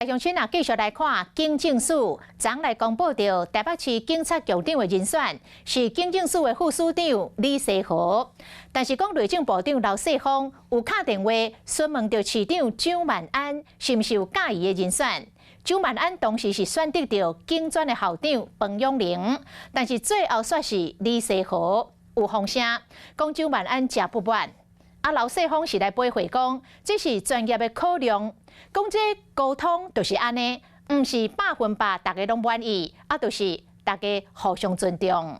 鄉親啊，繼續來看警政署昨來公布著台北市警察局長的人選是警政署的副署長李世和，但是講內政部長劉世鋒有敲電話詢問著市長蔣萬安是毋是有佮意的人選。蔣萬安當時是選擇著警專的校長彭永霖，但是最後煞是李世和。有風聲講蔣萬安誠不滿。啊，劉世鋒是來回話講，這是專業的考量，講這溝通就是按呢，毋是100%逐家攏滿意，啊，就是逐家互相尊重。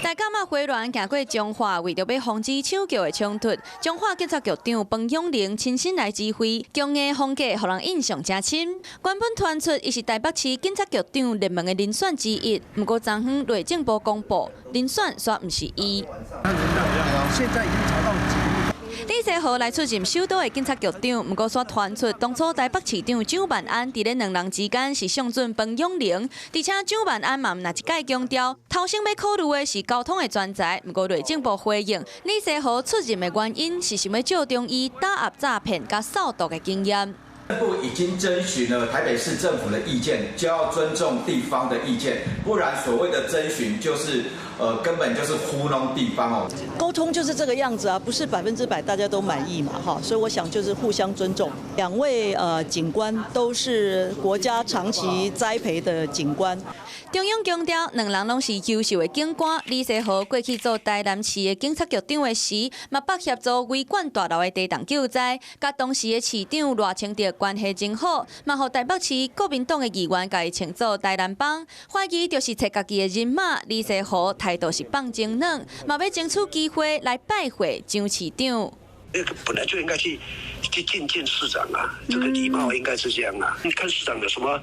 台感仔回鑾行過彰化，為著欲防止搶轎的衝突，彰化警察局長彭永霖親身來指揮，強硬風格予人印象誠深。原本傳出伊是台北市警察局長熱門的人選之一，毋過昨昏內政部公布人選煞毋是伊。現在已經查到李世和來出任首都的警察局長，毋過煞傳出當初台北市長蔣萬安佇咧兩人之間是相準彭永霖，而且蔣萬安嘛毋若一擺強調，頭先欲考慮的是交通的專才。毋過內政部回應，李世和出任的原因是想欲借重伊打壓詐騙佮掃毒的經驗。部已經徵詢了台北市政府的意見，就要尊重地方的意見，不然所謂的徵詢就是根本就是糊弄地方哦。溝通就是這個樣子啊，不是100%大家都滿意嘛，哈，所以我想就是互相尊重。兩位警官都是國家長期栽培的警官。中央強調，兩人攏是優秀的警官。李世和過去做台南市的警察局長的時，嘛捌協助維管大樓的地動救災，佮當時的市長賴清德關係真好，嘛予台北市國民黨的議員共伊稱做台南幫，懷疑就是揣家己的人馬。李世和態度是放真軟，嘛欲爭取機會來拜會蔣市長。那個本來就應該去覲見市長啊，這個禮貌應該是這樣啊。你看市長有什麼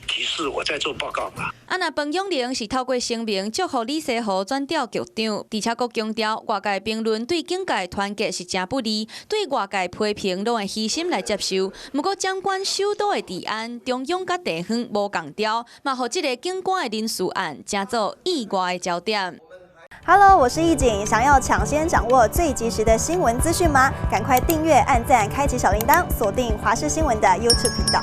提示，我再做報告嘛。啊，若彭永霖是透過聲明祝福李世和轉調局長，而且閣強調外界評論對警界團結是誠不利，對外界批評攏會虛心來接受。毋過掌管首都的治安，中央佮地方無仝調，嘛予這個警官的人事案成做意外的焦點。 Hello，我是易景，想要搶先掌握最及時的新聞資訊嗎？趕快訂閱、按讚、開啟小鈴鐺，鎖定華視新聞的 YouTube 頻道。